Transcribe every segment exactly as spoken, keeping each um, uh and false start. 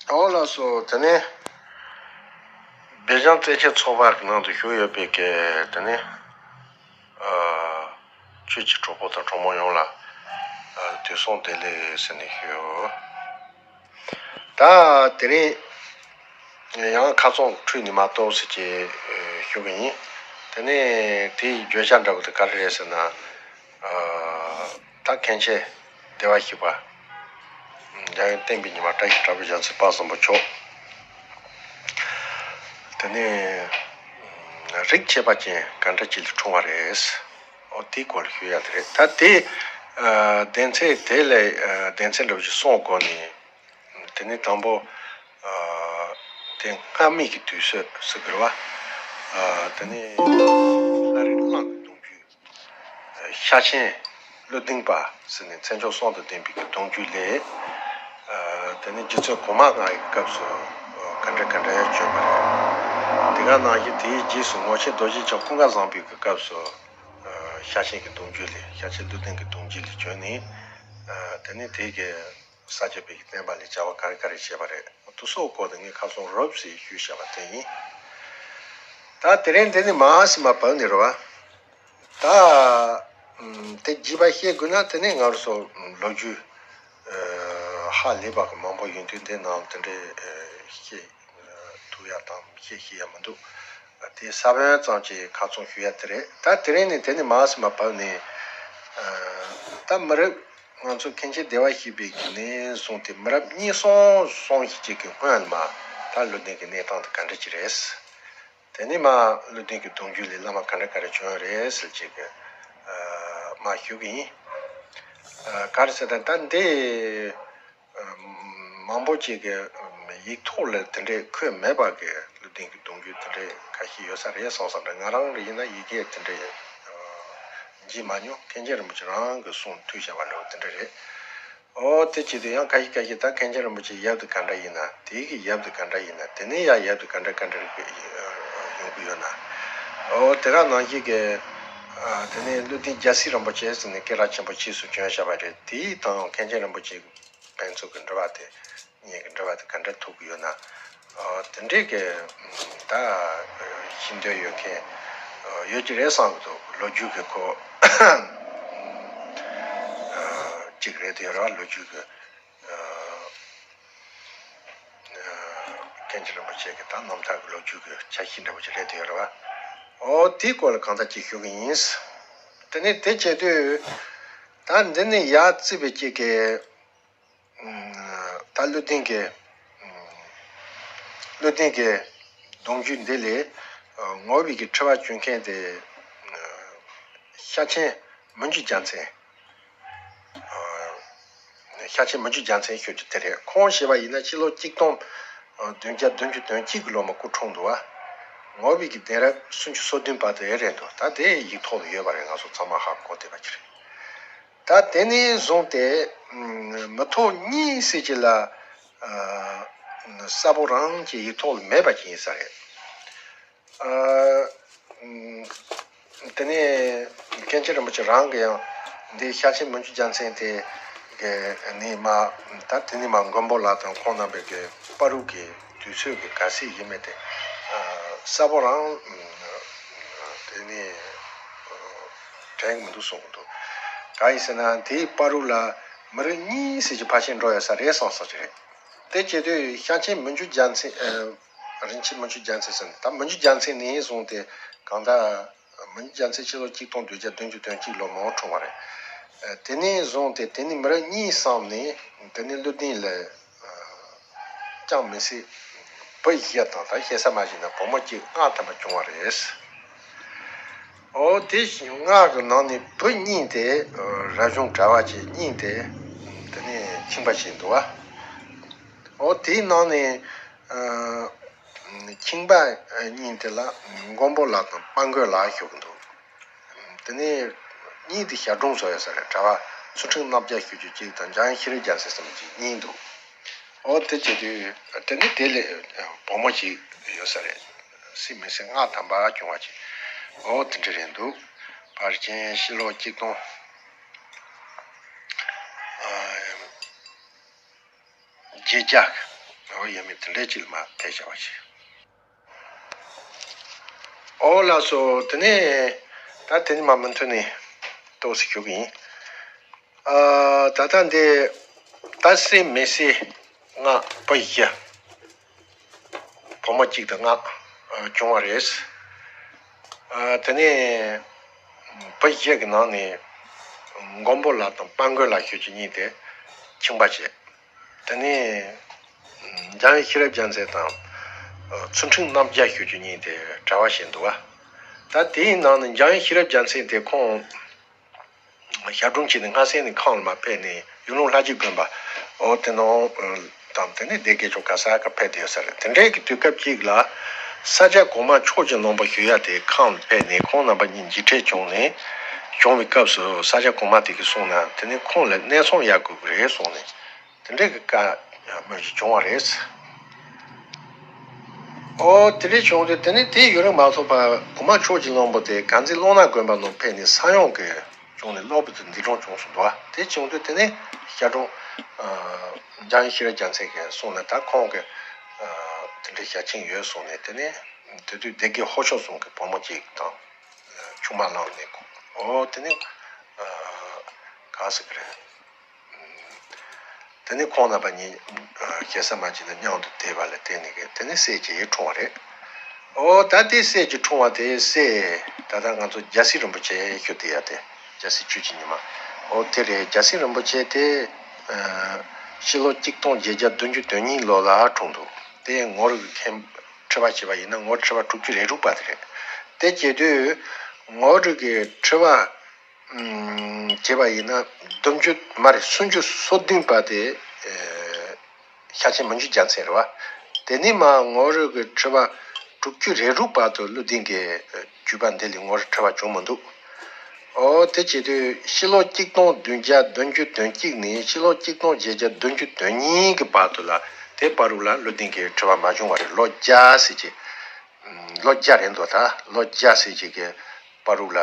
ཨོ་ལགས་སོ། དེ་ནས་སྦེལ་ཇམ་བཙན་བྱོལ་ཚོགས་པ་གི་ནང་དུ་བཞུགས་ཡོད་པའི་གི་དེ་ནས་ཨ་ཆོས་ཀྱི་གྲོགས་པོ་དང་གྲོགས་མོ་ཡོངས་ལ་ཨ་དུས་གསུམ་བདེ་ལེགས་ཟེར་ནས་ཞུ། ད་དེ་རིང་ཡང་ཁ་རྩང་ཁྲོད་ནས་མ་གཏོགས་ཟེར་གྱི་ཞུ་གི་ཡིན། དེ་ནས་དེའི་བརྗོད་བྱ་འདྲ་པོ་དེ་ག་རེ་རེད་ཟེར་ན། ཨ་ད་མཁན་ཆེན་བདེ་བར་གཤེགས་པ། འཇམ་དབྱངས་བསྟན་པའི་ཉི་མ་བཀྲ་ཤིས་གྲགས་པའི་ཞལ་ཚེ་དཔག་བསམ་པ་མཆོག་དེ་ནས་རིགས་ཆད་པ་ཅན་ག་འདྲ་ཅིག་ལ་འཁྲུངས་པ་རེད། ཨོ་དེའི་སྐོར་ལ་ཞུ་ཡ་དེ་རེད། ད་དེ་ཨ་སྡེ་ཚན་དེ་ལས་ཨ་སྡེ་ཚན་འདྲ་པོ་ཞིག་གསུམ་བགོས་ནས། དེ་ནས་དང་པོ་ཨ་དེ་སྔ་མེད་ཀྱི་དུས་ཚོད་ཟེར་དགོས་རེད་བ། ཨ་དེ་ནས་ལྷ་རིགས་གླང་གི་གདུང་རྒྱུད། ཤ་ཆེན་ཀླུ་ལྡིང་པ་ཟེར་ནས་མཚན་མཆོག་གསུམ་དང་ལྡན་པའི་གི་གདུང་རྒྱུད་ལས། ཨ་དེ་ནས་རྗེ་བཙུན་གོང་མ་ལྔ་ཡི་སྐབས་སུ་ཨ་ག་འདྲ་ག་འདྲ་ཡང་བྱོན་པ་རེད། དེ་ག་ནང་བཞིན་དེའི་རྗེས་སུ་ངོར་ཆེན་རྡོ་རྗེ་འཆང་ཀུན་དགའ་བཟང་པོའི་གི་སྐབས་སུ་ཨ་ཤ་ཆེན་གྱི་གདུང་རྒྱུད་ལས། ཤ་ཆེན་ཀླུ་ལྡིང་གི་གདུང་རྒྱུད་ལས་བྱོན་ནས། ཨ་དེ་ནས་དེའི་གི་ས་སྐྱ་པའི་གི་བསྟན་པ་ལ་བྱ་བ་ག་རེ་ག་རེ་བྱས་པ་རེད། དེ་ཚོའི་སྐོར་དེ་ངས་ཁ་སང་རོབ་ཙམ་ཞུས་བཞག་པ་དེ་ཡིན། ད་དེ་རིང་འདི་ནས་མར་ཕྱིན་པ་བབས་ནས་རེད་བ། ད་ཨམ་དེ་རྒྱས་པ་བཤད་དགོས་ན་དེ་ནས་ང་རང་ཚོ་ལོ་རྒྱུས་ཨ་ཧ་ལས་པ་གི་མང་པོ་ཡོད་དུས་འདི་ནང་དེ་འདྲའི་ཨ་བཤད་ཐུབ་ཡ་དང་བཤད་ཤེས་ཡ་མི་འདུག་དེ་ས་བོན་ཙམ་གྱི་ཁ་ཚོན་ཞུ་ཡ་དེ་རེད། ད་དེ་རིང་ནས་དེ་ནས་མར་ཕྱིན་པ་བབས་ནས་ཨ་ད་མི་རབས་ང་ཚོ་མཁན་ཆེན་བདེ་བར་གཤེགས་པའི་གི་ནས་བཟུང་སྟེ་མི་རབས་གཉིས་གསུམ་གསུམ་ཞིག་ཅིག་གི་སྔོན་ལ་མར་ད་ཀླུ་ལྡིང་གི་གནས་སྟངས་དེ་ག་འདྲ་ཅིག་རེད། དེ་ནས་མར་ཀླུ་ལྡིང་གི་གདུང་རྒྱུད་ལས་བླ་མ་ག་འདྲ་ག་རེ་བྱོན་རེད་ཟེར་ཅིག་གི་ཨ་མར་ཞུ་གི་ཡིན། ཨ་ག་རེ་ཟེར་ན་ད་འདི་ཨ་མང་པོ་ཅིག་གི་ཨ་ཡིག་ཐོག་ལ་དེ་འདྲའི་འཁོད་མེད་པ་གི་ཀླུ་ལྡིང་གི་གདུང་རྒྱུད་དེ་འདྲའི་ཁ་ཤས་ཡོད་ས་རེད་བསམ་བསམ་འདྲ། ང་རང་རེ་ཡིན་ན་ཡི་གེ་དེ་འདྲའི་ཨ་འབྱེད་མ་མྱོང་། མཁན་ཆེན་རིན་པོ་ཆེ་རང་གི་གསུང་ཐོས་བྱ་བ་འདྲ་བོ་དེ་འདྲ་རེད། ཨོ་དེ་བྱེད་དུས་ཡང་ཁ་ཤས་ཁ་ཤས་ད་མཁན་ཆེན་རིན་པོ་ཆེ་ཡབ་དེ་ག་འདྲ་ཡིན་ན། དེའི་གི་ཡབ་དེ་ག་འདྲ་ཡིན་ན། དེ་ནས་ཡང་ཡབ་དེ་ག་འདྲ་ག་འདྲ་གི་ཡོང་གི་ཡོད་ན། ཨོ་དེ་ག་ནང་བཞིན་གི་ཨ་དེ་ནས་ཀླུ་ལྡིང་རྒྱལ་སྲས་རིན་པོ་ཆེ་ཟེར་ནས་སྐད་གྲགས་ཆེན་པོ་ཕྱིས་སུ་བྱོན་བཞག་པ་རེད། དེའི་དང་མཁན་ཆེན་རིན་པོ་ཆེ་ཕན་ཚུན་གྱི་འབྲེལ་བ་དེ་གཉིས་ཀྱི་འབྲེལ་བ་དེ་ག་འདྲ་ཐུག་གི་ཡོད་ན། ཨ་དེ་འདྲའི་གི་ད་ཤེས་འདོད་ཡོད་མཁན་ཡོད་ཀྱི་རེད་བསམ་གི་འདུག་ལོ་རྒྱུས་ཀྱི་སྐོར་ཅིག་རེད་དེ་ར། ལོ་རྒྱུས་ཀྱི་ཨ་མཁན་ཆེན་རིན་པོ་ཆེ་གི་ད་རྣམ་ཐར་གྱི་ལོ་རྒྱུས་ཀྱི་ཆ་ཤས་འདྲ་པོ་ཅིག་རེད་དེ་ར། ཨོ་དེའི་སྐོར་ལ་གང་ལྟར་ཅིག་ཞུ་གི་ཡིན། དེ་ནས་དེ་བྱེད་དུས་ད་འདི་ནས་ཡར་བརྩིས་པའི་ཅིག་གི་ད་ཀླུ་ལྡིང་གི་ཀླུ་ལྡིང་གི་གདུང་རྒྱུད་འདི་ལས་ངོ་བོའི་གི་ཁྲི་པ་བྱོན་མཁན་དེ་ཤ་ཆེན་མི་འགྱུར་རྒྱལ་མཚན། ཤ་ཆེན་མི་འགྱུར་རྒྱལ་མཚན་ཤོད་རྒྱུ་དེ་རེད། ཁོང་ཞེས་པ་ཡིན་ན་ཕྱི་ལོ་གཅིག་སྟོང་བདུན་བརྒྱ་བདུན་ཅུ་དོན་གཅིག་གི་ལོ་མ་སྐུ་འཁྲུངས་འདུག་བ། ངོ་བོའི་གི་གདན་རབས་སུམ་ཅུ་སོ་བདུན་པ་དེ་རེད་འདུག་ད་དེ་ཡིག་ཐོག་ལ་ཡོད་པ་རེད། ང་ཚོ་ཚང་མ་ཧ་གོ་བསྡད་པ་ཅིག་རེད། ད་དེ་ནས་བཟུང་སྟེ་མི་ཐོག་གཉིས་ཟེར་གྱི་ལ་གསལ་པོ་རང་གི་ཡིག་ཐོག་ལ་མེད་པ་ཅིག་ཡིན་ས་རེད། དེ་ནས་མཁན་ཆེན་རིན་པོ་ཆེ་རང་གི་ཡང་འདི་ཤ་ཆེན་མི་འགྱུར་རྒྱལ་མཚན་དེ་གི་ནི་མ་ད་དེ་ནི་མ་མགོན་པོ་ལགས་དང་ཁོང་རྣམ་པའི་གི་བར་དུ་གི་དུས་ཚོད་ཀྱི་ག་ཚད་ཡིན་མིན་དེ་གསལ་པོ་རང་དེ་ནི་དྲན་གྱི་མི་འདུག་གསུང་གི་འདུག་གང་ཡིན་ཟེར་ན་དེའི་བར་དུ་ལ་མི་རབས་གཉིས་ཟེར་གྱི་ཕལ་ཆེར་འགྲོ་ཡོད་ས་རེད་བསམ་ས་ཅིག་རེད། དེ་བྱེད་དུས་ཤ་ཆེན་མི་འགྱུར་རྒྱལ་མཚན་ཨ་རིན་ཆེན་མི་འགྱུར་རྒྱལ་མཚན་ཟེར་ནས་ད་མི་འགྱུར་རྒྱལ་མཚན་ནས་བཟུང་སྟེ་གང་ལྟར་མི་འགྱུར་རྒྱལ་མཚན་ཕྱི་ལོ་གཅིག་སྟོང་བདུན་བརྒྱ་བདུན་ཅུ་དོན་གཅིག་ལོ་མ་འཁྲུངས་པ་རེད། ཨ་དེ་ནས་བཟུང་སྟེ་དེ་ནས་མི་རབས་གཉིས་བསམ་ནས་དེ་ནས་ཀླུ་ལྡིང་ལ་ཨ་ཅང་མི་སྲིད་བུ་བཞི་དང་ད་བཤད་ས་མ་ཞིག་ན་བུ་མོ་གཅིག་མངའ་ཐང་པ་བྱུང་བ་རེད། ཨོ་དེ་བཞིན་མངའ་གི་ནང་ནས་བུ་གཉིས་དེ་རབ་བྱུང་གྲྭ་པ་བྱས་གཉིས་དེ་དེ་ནས་ཁྱིམ་པ་བྱས་འདུག་བ། ཨོ་དེའི་ནང་ནས་ཨ་ཁྱིམ་པ་གཉིས་དེ་ལ་མགོན་པོ་ལགས་དང་དཔལ་མགོན་ལགས་ཞུ་གི་འདུག་དེ་ནས་གཉིས་དེ་ཞབས་དྲུང་བཟོ་ཡོད་ས་རེད། གྲྭ་པ་ཚུལ་ཁྲིམས་རྣམ་རྒྱལ་ཞུ་རྒྱུ་གཅིག་དང་འཇམ་དབྱངས་ཤེས་རིག་རྒྱལ་མཚན་ཟེར་མཁན་གཅིག་གཉིས་འདུག་ཨོ་དེ་བྱེད་དུས་དེ་ནི་དེ་ལས་བུ་མོ་གཅིག་ཡོད་ས་རེད། སྲིད་མི་སྲིད་མངའ་ཐང་པ་བྱུང་བ་ཅིག་ཨོ་དེ་འདྲ་རེད་འདུག་ཕལ་ཆེར་ཕྱི་ལོ་གཅིག་སྟོང་ཨ་བརྒྱད་བརྒྱ་ འོ་ཡ་མི་དེ་འདྲའི་ཅིག་ལ་མ་ཕེབས་བྱ་བ་ཞིག་འོ་ལགས་སོ། དེ་ནས་ད་དེ་ནི་མ་མུ་མཐུད་ནས་ཏོག་ཙམ་ཞུ་གི་ཡིན། ཨ་ད་ལྟ་འདི་ད་སྲས་མི་སྲས་ལྔ་ཕོ་བཞི། བུ་མོ་གཅིག་དང་ལྔ་བྱུང་བ་རེད། ཨ་དེ་ནས་བུ་བཞི་གི་ནང་ནས་མགོན་པོ་ལགས་དང་དཔལ་མགོན་ལགས་ཞུ་རྒྱུ་གཉིས་དེ་ཁྱིམ་པ་བྱས། དེ་ནས་འཇམ་དབྱངས་ཤེས་རབ་རྒྱལ་མཚན་དང་ཚུལ་ཁྲིམས་རྣམ་རྒྱལ་ཞུ་རྒྱུ་གཉིས་དེ་གྲྭ་པ་བྱས་འདུག་བ། ད་དེའི་ནང་ནས་འཇམ་དབྱངས་ཤེས་རབ་རྒྱལ་མཚན་དེ་ཁོང་ཞབས་དྲུང་བྱས་ནས་སྔ་སེ་ནས་ཁམས་ལ་མ་ཕེབས་ནས་ཡུལ་ལུང་ལྷ་རྗེ་དགོན་པ་འོ་དེ་ནང་དང་དེ་ནས་སྡེ་དགེ་ཕྱོགས་ག་ས་ག་ཕེབས་བསྡད་ཡོད་ས་རེད། དེ་འདྲའི་གི་དུས་སྐབས་ཅིག་ལ་ས་སྐྱ་གོང་མ་ཕྱོགས་ཀྱི་གླང་པོ་ཞུ་ཡ་དེ་ཁམས་ལ་ཕེབས་ནས་ཁོང་རྣམ་པ་གཉིས་མཇལ་འཕྲད་བྱུང་ནས་བྱུང་བའི་སྐབས་སུ་ས་སྐྱ་གོང་མ་དེ་གིས་གསུངས་ན་དེ་ནས་ཁོང་ལ་གནས་ཚང་ཡག་དགོས་ཀྱི་རེད་གསུངས་ནས། དེ་འདྲའི་གི་བཀའ་མོལ་ཞིག་བྱུང་བ་རེད། ཨོ་དེ་འདྲའི་བྱུང་དུས་དེ་ནས་དེ་ཡུན་རིང་མ་ཐོགས་པར་གོང་མ་ཕྱོགས་ཀྱི་གླང་པོ་དེ་དཀར་མཛེས་ཀླུང་ནག་དགོན་པ་ནང་ཕེབས་ནས་ས་ཡོམ་གྱི་བྱུང་ནས་སློབ་བུ་དེ་འདི་གྲོང་བྱུང་སོང་འདུག་བ། དེ་བྱུང་དུས་དེ་ནས་ཞབས་དྲུང་འཇམ་དབྱངས་ཤེས་རབ་རྒྱལ་མཚན་གྱིས་གསུངས་ནས་ད་ཁོང་གི་དེ་འདྲའི་ཞལ་ཆེམས་ཡོད་གསུངས་ནས་དེ་ནས་དེ་དུས་སྡེ་དགེ་ཧོར་ཕྱོགས་གསུམ་གྱི་བུ་མོ་གཅིག་དང་ཆུང་མ་བླངས་ནས་ཨོ་དེ་ནས་ག་ཟེར་གི་རེད། དེ་ནས་ཁོང་རྣམ་པ་གཉིས་ཞེ་ས་མ་བྱས་ནས་མཉམ་དུ་བསྡད་པ་ལ་བརྟེན་ནས་དེ་ནས་སྲས་ཀྱི་འཁྲུངས་པ་རེད། ཨོ་ད་དེ་སྲས་ཀྱི་འཁྲུངས་པ་དེ་སྲས་ད་ལྟ་ང་ཚོ་རྒྱལ་སྲས་རིན་པོ་ཆེ་ཞུ་དེ་ཡ་དེ་རྒྱལ་སྲས་བཅུ་གཅིག་ཉི་མ། ཨོ་དེ་རེད། རྒྱལ་སྲས་རིན་པོ་ཆེ་དེ་ཕྱི་ལོ་གཅིག་སྟོང་བརྒྱད་བརྒྱ་བདུན་ཅུ་དོན་གཉིས་ལོ་ལ་འཁྲུངས་འདུག་དེ་ངོར་མཁན་ཁྲི་པ་བྱས་པ་ཡིན་ན་ངོར་ཁྲི་པ་དྲུག་ཅུ་རེ་དྲུག་པ་དེ་རེད། དེ་བྱེད་དུས་ངོར་གི་ཁྲི་པ་བྱས་པ་ཡིན་ན་བདུན་ཅུ་མ་རེད། སུམ་ཅུ་སོ་བདུན་པ་དེ་ཤཱཀྱའི་མི་འགྱུར་རྒྱལ་མཚན་རེད་བ། དེ་ནས་མར་ངོར་གི་ཁྲི་པ་དྲུག་ཅུ་རེ་དྲུག་བར་དུ་ཀླུ་ལྡིང་གི་བརྒྱུད་པ་འདི་ལས་ངོར་ཁྲི་པ་བྱུང་མི་འདུག་ཨོ་དེ་བྱེད་དུས་ཕྱི་ལོ་གཅིག་སྟོང་བདུན་བརྒྱ་བདུན་ཅུ་དོན་གཅིག་ནས་ཕྱི་ལོ་གཅིག་སྟོང་བརྒྱད་བརྒྱ་བདུན་ཅུ་དོན་གཉིས་ཀྱི་བར་དུ་ལ་དེ་བར་དུ་ལ་ཀླུ་ལྡིང་གི་ཁྲི་པ་མ་བྱུང་བ་རེད། ལོ་བརྒྱ་ཟེར་གྱི། ལོ་བརྒྱ་རེད་འདུག་ད་ལོ་བརྒྱ་ཟེར་གྱི་གི་བར་དུ་ལ།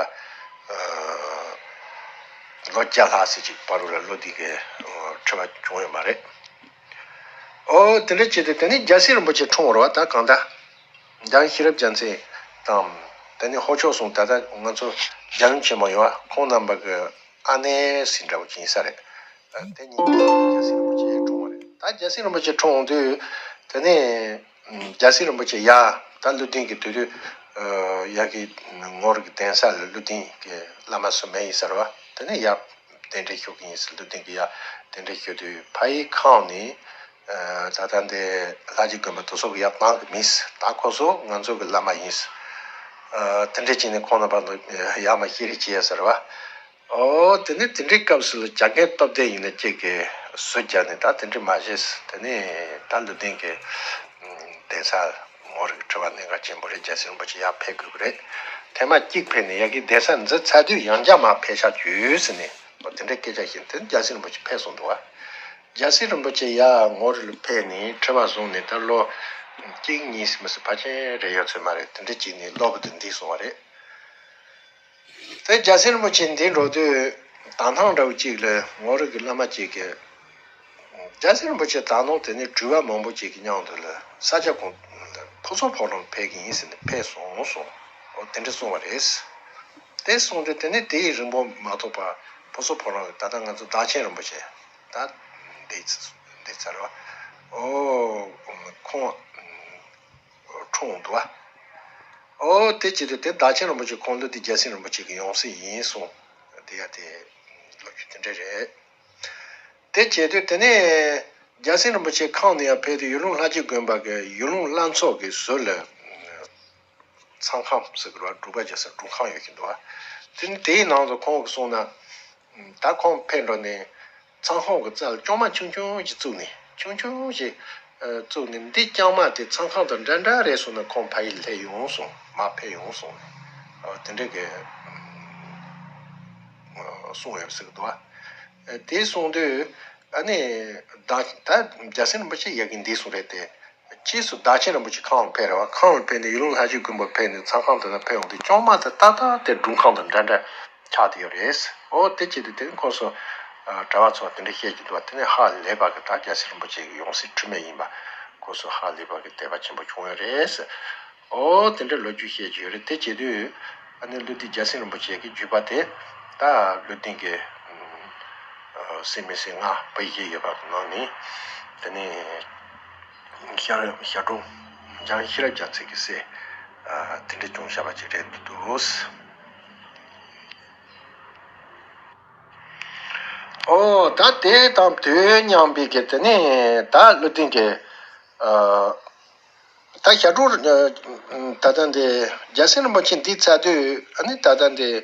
ལོ་བརྒྱ་ལྷག་ཟེར་གྱི་བར་དུ་ལ་ཀླུ་ལྡིང་གི་ཁྲི་པ་བྱུང་ཡོད་མ་རེད། ཨོ་དེ་འདྲ་བྱས་ཏེ་དེ་ནས་རྒྱལ་སྲས་རིན་པོ་ཆེ་འཁྲུངས་པ་རེད་བ། ད་གང་ལྟར་འཇམ་ཤེས་རབ་རྒྱལ་མཚན་དང་དེ་ནས་ཧོར་ཕྱོགས་གསུམ་ད་ལྟ་ང་ཚོ་རྒྱལ་ཡུམ་ཆེན་མོ་ཡོད་བ། ཁོང་རྣམ་པ་གི་ཨ་ནེ་ཟེར་འདྲ་བོ་ཅིག་ཡིན་ས་རེད། དེ་ཉིད་རྒྱལ་སྲས་རིན་པོ་ཆེ་འཁྲུངས་པ་རེད། ད་རྒྱལ་སྲས་རིན་པོ་ཆེ་འཁྲུངས་དུས་དེ་ནས་རྒྱལ་སྲས་རིན་པོ་ཆེ་ཡ་ད་ཀླུ་ལྡིང་གི་དུས་དུས་ཡ་གི་ངོར་གི་གདན་ས་ལ་ཀླུ་ལྡིང་གི་བླ་མ་སུ་མེད་ཡིན་ས་རེད་བ། དེ་ནས་ཡ་གདན་འདྲེན་ཞུ་གི་ཡིན་ཟེར་ཀླུ་ལྡིང་གི་ཡ་གདན་འདྲེན་ཞུ་དུས་ཕ་ཡི་ཁང་ནས། ད་ལྟ་འདི་ལྷ་རྗེ་དགོན་པ་དེ་ཚོ་གི་ཡར་བཏང་གི་མིན། ད་ཁོ་ཚོ་ང་ཚོ་གི་བླ་མ་ཡིན། དེ་འདྲ་བྱས་ནས་ཁོང་རྣམ་པ་ཡར་མར་བཤད་རེས་བྱས་ཟེར་བ། ཨོ་དེ་ནས་དེ་འདྲའི་སྐབས་སུ་ལ་རྒྱ་རྒན་སྟོབས་ལྡན་ཡིན་ན་གཅིག་གིས་ཟུར་བརྒྱབ་ནས་ད་དེ་འདྲ་མ་བྱེད། དེ་ནས་ད་ཀླུ་ལྡིང་གི་གདན་ས་ངོར་གི་ཁྲི་པ་གནད་འགག་ཆེན་པོ་རེད། རྒྱལ་སྲས་རིན་པོ་ཆེ་ཡར་ཕེབས་དགོས་ཀྱི་རེད། ཐེངས་མ་གཅིག་ཕེབས་ནས་ཡ་གི་གདན་ས་འཛིན་ཚར་དུས་ཡང་བསྐྱར་མར་ཕེབས་བཞག་རྒྱུ་ཟེར་ནས་ཨོ་དེ་འདྲའི་སྐད་ཆ་བཤད། དེ་ནས་རྒྱལ་སྲས་རིན་པོ་ཆེ་ཕེབས་སོང་འདུག་བ། རྒྱལ་སྲས་རིན་པོ་ཆེ་ཡར་ངོར་ལ་ཕེབས་ནས་ཁྲི་པ་བཟུང་ནས་ད་ལོ་གཅིག་གཉིས་མི་སྲིད་ཕལ་ཆེར་རེ་ཡོད་ཚོད་མ་རེད། དེ་འདྲ་བྱས་ནས་སློབ་བུ་དེ་འདི་སོང་བ་རེད། དེ་རྒྱལ་སྲས་རིན་པོ་ཆེ་འདི་འགྲོ་དུས་དག་སྣང་འདྲ་བོ་གཅིག་ལ་ངོར་གི་བླ་མ་གཅིག་གིས་རྒྱལ་སྲས་རིན་པོ་ཆེ་དག་སྣང་དེ་ནས་སྤྲུལ་པ་མང་པོ་གཅིག་གི་མཉམ་དུ་ལ་ས་སྐྱ་གོང་ཕོ་སོག་ཕོ་བྲང་ཕེབས་ཀྱི་ཡིན་ཟེར་ནས་ཕེབས་སོང་གསུངས། འོ་དེ་འདྲ་གསུངས་པ་རེད། དེ་གསུངས་དུས་དེ་ནས་དེ་ཡི་རིང་པོ་མ་ཐོགས་པར་ཕོ་སོག་ཕོ་བྲང་གི་ད་ལྟ་ང་ཚོ་བདག་ཆེན་རིན་པོ་ཆེ་ད་འདི་འདི་ཚར་བ་ཨོ་ཁོང་འཁྲུངས་འདུག་བ། ཨོ་དེ་བྱེད་དུས་དེ་བདག་ཆེན་རིན་པོ་ཆེ་ཁོང་ལ་དེ་རྒྱལ་སྲས་རིན་པོ་ཆེ་གི་ཡང་སྲིད་ཡིན་གསུངས། དེ་ཡ་དེ་ལོ་རྒྱུས་དེ་འདྲ་རེད། དེ་བྱེད་དུས་དེ་ནས་རྒྱལ་སྲས་རིན་པོ་ཆེ་ཁམས་ནས་ཡར་ཕེབས་དུས་ཡུལ་ལུང་ལྷ་རྗེ་དགོན་པ་གི་ཡུལ་ལུང་བླ་ཚོགས་ཀྱི་ཟུར་ལ་ཚང་ཁང་ཟེར་གི་རེད་བ། སྒྲུབ་པ་རྒྱག་ས་སྒྲུབ་ཁང་ཡོད་ཀྱི་འདུག་བ། དེ་ནས་དེའི་ནང་དུ་ཁོང་གིས་གསུངས་ན། ད་ཁོང་ཕེབས་འགྲོ་ནས་ཚང་ཁང་གི་རྩ་ལ་ལྕང་མ་ཆུང་ཆུང་ཞིག་བཙུགས་ནས་ཆུང་ཆུང་ཞིག་བཙུགས་ནས་འདི་ལྕང་མ་དེ་ཚང་ཁང་དང་འདྲ་འདྲ་རེད་གསུངས་ན་ཁོང་ཕ་ཡུལ་སླེབས་ཡོང་གསུངས། མར་ཕེབས་ཡོང་གསུངས་ནས་དེ་འདྲ་གི་གསུངས་ཡོད་ཟེར་གི་འདུག་བ། དེ་གསུངས་དུས་ཨ་ནི་ད་ད་རྒྱལ་སྲས་རིན་པོ་ཆེ་ཡ་གི་འདི་གསུངས་རེད་དེ། ཕྱིས་སུ་བདག་ཆེན་རིན་པོ་ཆེ་ཁམས་ལ་ཕེབས་རེད་བ། ཁམས་ལ་ཕེབས་ནས་ཡུལ་ལུང་ལྷ་རྗེ་དགོན་པར་ཕེབས་ནས་ཚང་ཁང་དེ་ན་ཕེབས་འོང་དུས་ལྕང་མ་དེ་ཏག་ཏག་དེ་སྒྲུབ་ཁང་དང་འདྲ་འདྲ་ཆགས་བསྡད་ཡོད་རེད། ཨོ་དེ་བྱེད་དུས་དེ་ནི་ཁོ་ཚོ་གྲྭ་པ་ཚོ་དེ་འདྲ་བཤད་ཀྱི་འདུག་བ། དེ་ནས་ཧ་ལས་པ་གི་ད་རྒྱལ་སྲས་རིན་པོ་ཆེ་གི་ཡང་སྲིད་འཁྲུལ་མེད་ཡིན་པ་ སྐུ་གཟུགས་ཧ་ལས་པ་གི་དད་པ་ཆེན་པོ་བྱུང་ཡོད་རེད། ཨོ་དེ་འདྲའི་ལོ་རྒྱུས་བཤད་ཀྱི་ཡོད་རེད། དེ་བྱེད་དུས་ཨ་ནི་བློ་ལྡན་རྒྱལ་མཚན་རིན་པོ་ཆེ་གི་བརྒྱུད་པ་དེ་ད་བློ་ལྡན་གི་སྲས་མི་སྲས་ལྔ་བོད་བཞི་ཡོད་པ་གི་ནང་ནས་དེ་ནས་ཞྭ་ཞྭ་སྒྲུང་འཇང་ཤེས་རབ་རྒྱལ་མཚན་གི་སྲས་དེ་འདྲ་བྱུང་བཞག་པ་ཅིག་རེད་འདུག་ཨོ་ད་དེ་དང་དུས་མཉམ་པའི་གི་དེ་ནས་ད་བློ་ལྡན་གི་ཨ། ད་ཞྭ་སྒྲུང་ད་ལྟ་འདི་རྒྱལ་མཚན་རིན་པོ་ཆེ་འདི་ཚར་དུས་ཨ་ནི་ད་ལྟ་འདི་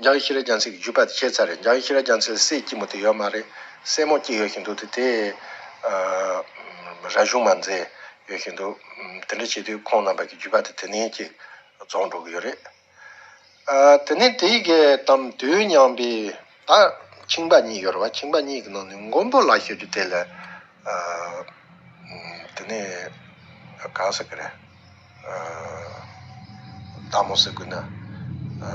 འཇང་ཤེས་རབ་རྒྱལ་མཚན་གྱི་བརྒྱུད་པ་དེ་བྱས་ཚར་རེད། འཇང་ཤེས་རབ་རྒྱལ་མཚན་སྲས་སྐྱིད་མོ་དེ་ཡོད་མ་རེད། སྲས་མོ་གཅིག་ཡོད་བཞིན་འདུག་དེ་དེ་ར་གཞུང་མ་མཛད་ཡོད་བཞིན་འདུག་དེ་འདྲ་བྱེད་དུས་ཁོང་རྣམ་པ་གི་བརྒྱུད་པ་དེ་དེ་ནས་ཅིག་རྫོགས་འགྲོ་གི་ཡོད་རེད། ཨ། དེ་ནས་དེའི་གི་དང་དུས་མཉམ་པའི་ད་ཁྱིམ་པ་གཉིས་ཡོད་རེད་བ། ཁྱིམ་པ་གཉིས་ཀྱི་ནང་ནས་མགོན་པོ་ལགས་ཤོད་རྒྱུ་དེ་ལ་ཨ། དེ་ནས་གང་ཟེར་གི་རེད། ཨ། སྟག་མོ་ཟེར་དགོས་ན། ཨ།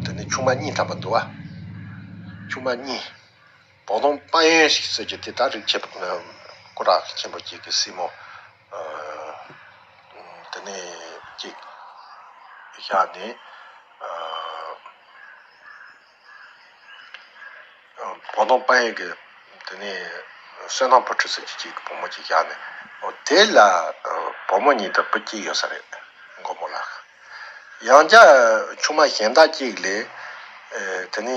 དེ་ནས་ཆུང་མ་གཉིས་ཐམ་པ་འདུག་བ། ཆུང་མ་གཉིས། བོ་དོང་དཔལ་ཡོན་ཟེར་གྱི་དེ་ད་རིགས་ཆེན་པོ་སྐུ་རགས་ཆེན་པོ་གཅིག་གི་སྲས་མོ། ཨ། དེ་ནས་གཅིག་བཞག་ནས། ཨ། བོ་དོང་དཔལ་ཡོན་གྱི་དེ་ནས་བསོད་ནམས་བུ་ཁྲིད་ཟེར་གྱི་གཅིག་གི་བུ་མོ་གཅིག་བཞག་ནས། འོ་དེ་ལ་བུ་མོ་གཉིས་དང་བུ་གཅིག་ཡོད་ས་རེད། མགོན་པོ་ལགས། ཡང་བསྐྱར་ཆུང་མ་གཞན་དག་ཅིག་ལས། ཨེ། དེ་ནས་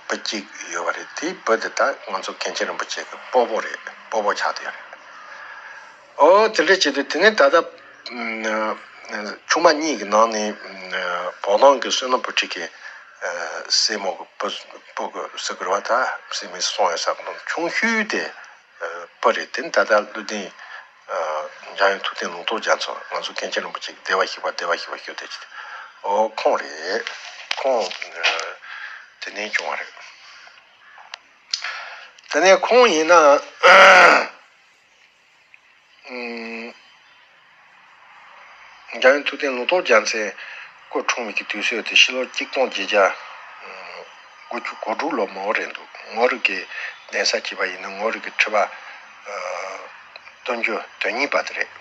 བུ་གཅིག་ཡོད་པ་རེད། དེའི་བུ་དེ་ད་ང་ཚོ་མཁན་ཆེན་རིན་པོ་ཆེ་གི་སྤོ་བོ་རེད། སྤོ་བོ་ཆགས་བསྡད་ཡོད་རེད། ཨོ་དེ་འདྲ་བྱེད་དུས་དེ་ནས་ད་ལྟ་ཨམ། ཆུང་མ་གཉིས་ཀྱི་ནང་ནས་ཨམ། བོ་དོང་གི་བསོད་ནམས་བུ་ཁྲིད་ཀྱི་ཨ། སྲས་མོ་གི་བུ་སྤོ་གི་ཟེར་དགོས་རེད་བ། ད་སྲས་མོ་སོང་ཡོད་ས་གི་ནང་ཆུང་ཤོས་དེ། བུ་རེད། དེ་ནི་ད་ལྟ་བློ་ལྡན་འཇམ་དབྱངས་ཐུབ་བསྟན་ལུང་རྟོགས་རྒྱ་མཚོ། ང་ཚོ་མཁན་ཆེན་རིན་པོ་ཆེ་གི་བདེ་བར་གཤེགས་པ། བདེ་བར་གཤེགས་པ་ཞུ་བསྡད་ཀྱི། ཨོ་ཁོང་རེད། ཁོང་དེ་ནས་བྱུང་བ་རེད། དེ་ནས་ཁོང་ཡིན་ན། འཇམ་དབྱངས་ཐུབ་བསྟན་ལུང་རྟོགས་རྒྱལ་མཚན་སྐུ་འཁྲུངས་པའི་གི་དུས་ཚོད་དེ་ཕྱི་ལོ་གཅིག་སྟོང་བརྒྱད་བརྒྱ་དགུ་བཅུ་གོ་དྲུག་ལོ་མོ་རེད་འདུག་ངོ་རིགས་ཀྱི་གདན་ས་བྱས་པ་ཡིན་ན་ངོ་རིགས་ཀྱི་ཁྲི་པ་བདུན་ཅུ་དོན་གཉིས་པ་དེ་རེད།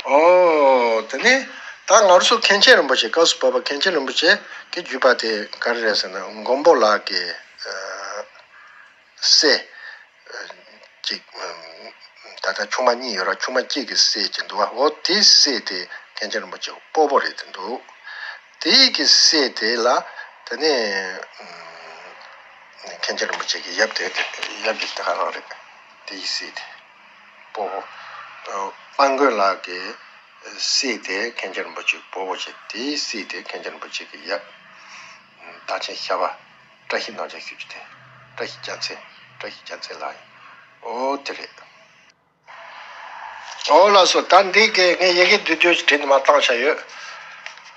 ཨོ་དེ་ནས་ད་ང་ཚོ་མཁན་ཆེན་རིན་པོ་ཆེ། སྐབས་སུ་བབས་པ་མཁན་ཆེན་རིན་པོ་ཆེ་གི་བརྒྱུད་པ་དེ་ག་རེ་རེད་ཟེར་ན། མགོན་པོ་ལགས་ཀྱི་སྲས། ཅིག་ད་ལྟ་ཆུང་མ་གཉིས་ཡོད་ར། ཆུང་མ་གཅིག་གི་སྲས་ཅིག་འདུག་བ། འོ་དེའི་སྲས་དེ་མཁན་ཆེན་རིན་པོ་ཆེ་སྤོ་བོ་རེད་དེ་འདུག་དེའི་གི་སྲས་དེ་ལ་དེ་ནས་མཁན་ཆེན་རིན་པོ་ཆེ་གི་ཡབ་དེ། ཡབ་ཀྱི་དེ་ག་རང་རེད། དེའི་སྲས་དེ་སྤོ་བོ། དཔལ་མགོན་ལགས་ཀྱི་སྲས་དེ་མཁན་ཆེན་རིན་པོ་ཆེ་སྤོ་བོ་བྱས། དེའི་སྲས་དེ་མཁན་ཆེན་རིན་པོ་ཆེ་གི་ཡབ། མདའ་ཆེན་ཤ་བ། བཀྲ་ཤིས་རྣམ་རྒྱལ་ཞུ་རྒྱུ་དེ། བཀྲ་ཤིས་རྒྱལ་མཚན། བཀྲ་ཤིས་རྒྱལ་མཚན་ལགས་ཡིན། ཨོ་དེ་རེད། ཨོ་ལགས་སོ། ད་འདི་གི་ངས་ཡི་གེ་བསྡུས་བསྡུས་ཀྱི་བྲིས་ནས་མར་བཏང་བཞག་ཡོད།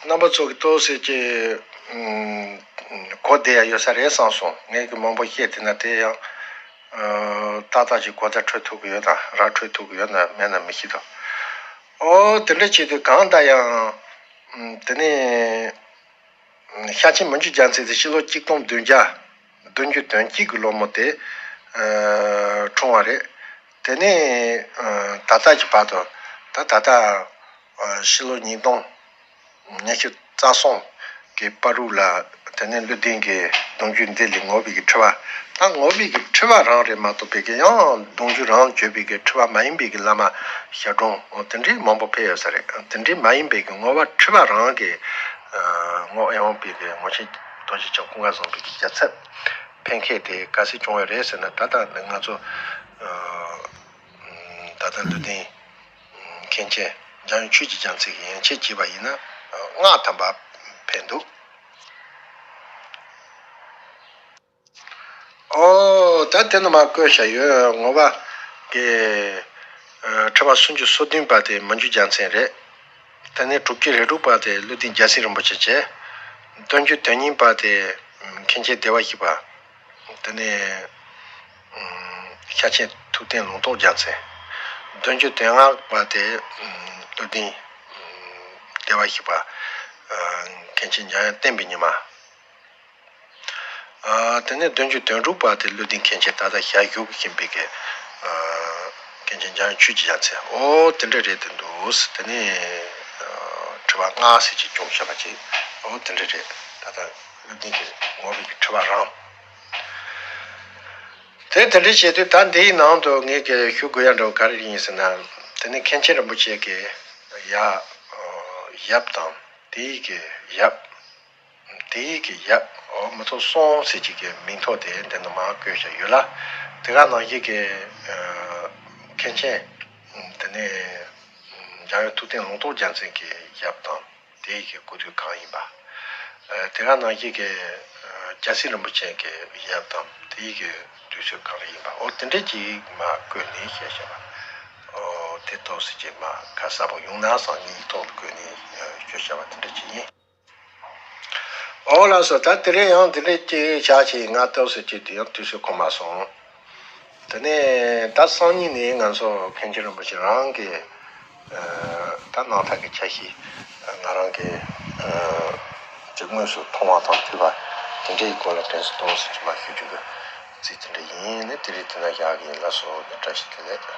རྣམ་པ་ཚོ་གི་ཏོག་ཙམ་ཅིག་གོ་བདེ་ཡ་ཡོད་ས་རེད་བསམ་སོང་། ངས་གི་མང་པོ་བཤད་དེ་ན་དེ་ཡང་ཏག་ཏག་ཅིག་གོ་བརྡ་འཕྲོད་ཐུབ་ཀྱི་ཡོད་ན་ར། འཕྲོད་ཐུབ་ཀྱི་ཡོད་ན་མེད་ན་མི་ཤེས་དོ། ཨོ་དེ་འདྲ་བྱེད་དུས་གང་ལྟར་ཡང་དེ་ནས། ཤཱཀྱའི་མི་འགྱུར་རྒྱལ་མཚན་དེ་ཕྱི་ལོ་གཅིག་སྟོང་བདུན་བརྒྱ་བདུན་ཅུ་དོན་གཅིག་གི་ལོ་མོ་དེ་འཁྲུངས་པ་རེད། དེ་ནས་ད་ལྟ་གི་བར་དུ། ད་ད་ལྟ་ཕྱི་ལོ་ཉིས་སྟོང་ཉི་ཤུ་རྩ་གསུམ་གི་བར་དུ་ལ། དེ་ནས་བློ་ལྡན་གྱི་གདུང་རྒྱུད་འདི་ལས་ངོ་བོ་གི་ཁྲི་པ། ད་ངོ་བོ་གི་ཁྲི་པ་རང་རེད་མ་གཏོགས་པའི་གི་ཡང་གདུང་རྒྱུད་རང་བརྗོད་པའི་གི་ཁྲི་པ་མ་ཡིན་པའི་གི་བླ་མ་ཞྭ་སྒྲུང་དེ་འདྲའི་མང་པོ་ཕེབས་ཡོད་ས་རེད། དེ་འདྲའི་མ་ཡིན་པའི་གི་ངོ་བོ་ཁྲི་པ་རང་གི་ངོ་ཨེ་འོང་པའི་གི་ངོ་ཆེན་རྡོ་རྗེ་འཆང་ཀུན་དགའ་བཟང་པོའི་གི་རྒྱལ་ཚབ་ཕེབས་མཁན་དེ་ག་ཚོད་བྱུང་ཡོད་རེད་ཟེར་ན། ད་ལྟ་ང་ཚོ་ད་ལྟ་བློ་ལྡན་མཁན་ཆེན་འཇམ་དབྱངས་ཆོས་ཀྱི་རྒྱལ་མཚན་གྱི་ཡན་ཆད་བྱས་པ་ཡིན་ན་ལྔ་ཐམ་པ་ཕེབས་འདུག་ཨོ་ད་དེ་ནི་མ་བཀོད་བཞག་ཡོད། ངོ་བོ་གི་ཁྲི་པ་སུམ་ཅུ་སོ་བདུན་པ་དེ་མི་འགྱུར་རྒྱལ་མཚན་རེད། དེ་ནས་དྲུག་ཅུ་རེ་དྲུག་པ་དེ་བློ་ལྡན་རྒྱལ་མཚན་རིན་པོ་ཆེ་བྱས། བདུན་ཅུ་དོན་གཉིས་པ་དེ་མཁན་ཆེན་བདེ་བར་གཤེགས་པ། དེ་ནས་ཤཱཀྱའི་ཐུབ་བསྟན་ལུང་རྟོགས་རྒྱལ་མཚན། བདུན་ཅུ་དོན་ལྔ་པ་དེ་བློ་ལྡན་བདེ་བར་གཤེགས་པ། མཁན་ཆེན་འཇམ་དབྱངས་བསྟན་པའི་ཉི་མ། ཨ། དེ་ནས་བདུན་ཅུ་དོན་དྲུག་པ་དེ་བློ་ལྡན་མཁན་ཆེན་ད་ལྟ་ཞལ་བཞུགས་བཞིན་པའི་གི། ཨ། མཁན་ཆེན་འཇམ་དབྱངས་ཆོས་ཀྱི་རྒྱལ་མཚན། ཨོ་དེ་འདྲ་རེད། དེ་འདུག་དེ་ནས་ཨ་དྲི་བ་ལྔ་ཟེར་གྱི་སྐྱོན་བཤད་པ་ཅིག་ཨོ་དེ་འདྲ་རེད། ད་ལྟ་སློབ་དཔོན་གྱི་ངོ་བོ་གི་དྲི་བ་རང་། དེ་དེ་འདྲ་བྱས་དུས་ད་འདིའི་ནང་དུ་ངས་ཀྱི་ཞུ་དགོས་ཡ་འདྲ་བོ་ག་རེ་ཡིན་ཟེར་ན། དེ་ནི་མཁན་ཆེན་རིན་པོ་ཆེ་གི་ཡ་ཡབ་དང་དེའི་གི་ཡབ། དེའི་གི་ཡབ་ཨོ་མི་ཐོག་སོང་ཟེར་གྱི་གི་མིང་ཐོག་དེ་འདི་ནི་མར་བཀོད་བཞག་ཡོད་ལ། དེ་ག་ནང་བཞིན་གི་མཁན་ཆེན་དེ་ནི་འཇམ་དབྱངས་ཐུབ་བསྟན་ལུང་རྟོགས་རྒྱལ་མཚན་གི་ཡབ་དང་། དེའི་གི་སྐུ་དུས་གང་ཡིན་པ། ཨ་དེ་ག་ནང་བཞིན་གྱི་ཨ་རྒྱལ་སྲས་རིན་པོ་ཆེ་གི་ཡབ་དང་དེའི་གི་དུས་ཚོད་གང་རེ་ཡིན་པ་ཨོ་དེ་འདྲ་ཅིག་མར་བཀོད་ནས་བཤད་བཤད་པ། ཨོ་དེ་ཐོག་སྲིད་ཀྱི་མ་ཁ་གསལ་པོ་ཡོང་ན་བསམ་ངེས་ཐོག་ལ་བཀོད་ནས་ཨ་བཤད་བཤད་པ་དེ་འདྲ་ཅིག་ཡིན། ཨོ་ལགས་སོ། ད་དེ་རིང་ཡང་དེ་འདྲ་ཅིག་བྱ་ཞིག་ང་ཐོག་སྲིད་ཀྱི་དེ་ཡང་དུས་ཚོད་ཁོམ་མ་སོང་། དེ་ནས་ད་སང་ཉིན་ནས་ང་ཚོ་མཁན་ཆེན་རིན་པོ་ཆེ་རང་གི་ཨ་ད་གནང་ཐབས་ཀྱི་འཆར་གཞི་ང་རང་གི་ཨ་ཅིག་དངོས་སུ་མཐོང་བ་དང་ཐོས་པ་དེ་འདྲའི་སྐོར་ལ་དྲན་གསོ་གཏོང་སྲིད་ཀྱི་མ་ཞུ་རྒྱུ་གི་རྩིས་དེ་འདྲ་ཡིན་ནི་དེ་རིང་དེ་འདྲ་བཞག་གི་ཡིན། ལགས་སོ། བཀྲ་ཤིས་བདེ་ལེགས།